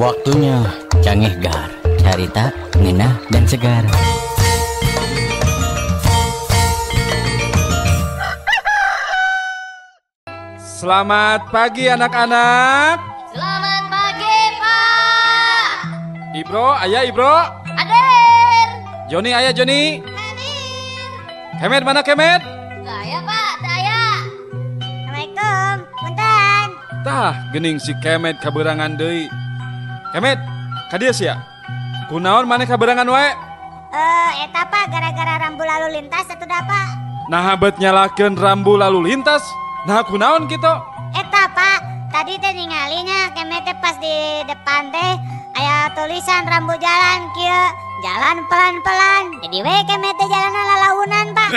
Waktunya Cangehgar, carita, ngenah, dan segar. Selamat pagi anak-anak. Selamat pagi, Pak. Ibro, ayah Ibro. Hadir. Joni, ayah Joni. Hadir. Kemet mana Kemet? Saya Pak, saya. Assalamualaikum, punten. Tah, gening si Kemet kaberangan deui. Kemet, ka dieu sia. Kunaon maneh kaberangan wae? Eta Pak, gara-gara rambu lalu lintas atuh da Pak. Nah, bet nyalakeun rambu lalu lintas. Nah, kunaon kitu? Eta Pak, tadi teh ningalinya Kemet teh pas di depan teh aya tulisan rambu jalan kieu, jalan pelan-pelan. Jadi we Kemet teh jalanna lalaunan Pak.